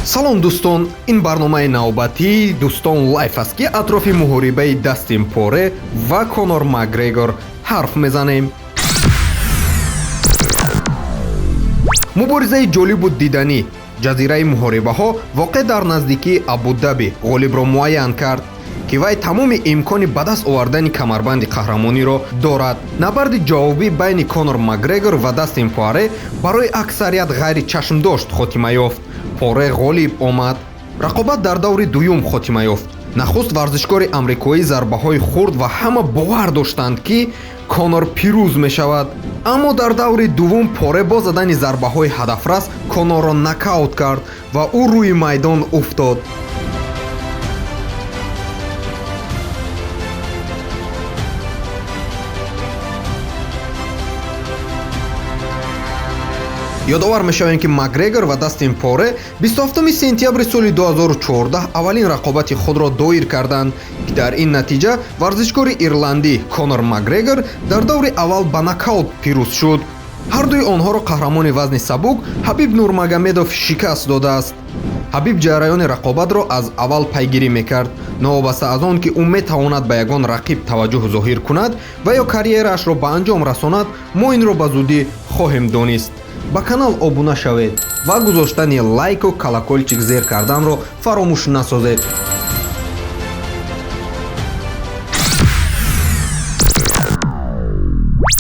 Салом, дӯстон! Ин барномаи навбатии Дӯстон Лайф аст, ки атрофи муҳорибаи Дастин Поре ва Конор Макгрегор ҳарф мезанем. Муборизаи ҷолибу диданӣ. Ҷазираи муҳорибаҳо, воқеъ дар наздикии Абудаби, ғолибро муайян кард, ки вай тамоми имкони ба даст овардани камарбанди қаҳрамониро дорад. Набарди ҷавобӣ байни Конор Макгрегор ва Дастин Поре барои аксарият ғайричашмдошт хотима ёфт. Поре ғолиб омад. Рақобат дар даври дуюм хотима ёфт. Нахуст варзишкори амрикоӣ зарбаҳои хурд ва ҳама бовар доштанд, ки Конор пирӯз мешавад, аммо дар даври дуввум Поре бо задани зарбаҳои ҳадафрас Конорро нокаут кард ва ӯ рӯи майдон уфтод. Ёдовар мешавем, ки Макгрегор ва Дастин Поре 27 сентябри соли 2014 аввалин рақобати худро доир карданд, ки дар ин натиҷа варзишкори ирландӣ Конор Макгрегор дар даври аввал ба нокаут пирӯз шуд. Ҳардуи онҳоро қаҳрамони вазни сабук Ҳабиб Нурмагомедов шикаст додааст. Ҳабиб ҷараёни рақобатро аз аввал пайгирӣ мекард. Новобаста аз он ки ӯ метавонад ба ягон рақиб таваҷҷӯҳ зоҳир кунад ва ё карьераашро ба анҷом расонад, мо инро ба зудӣ хоҳем донист. Ба канал обуна шавед ва гузоштани лайку колокольчик зер карданро фаромӯш насозед.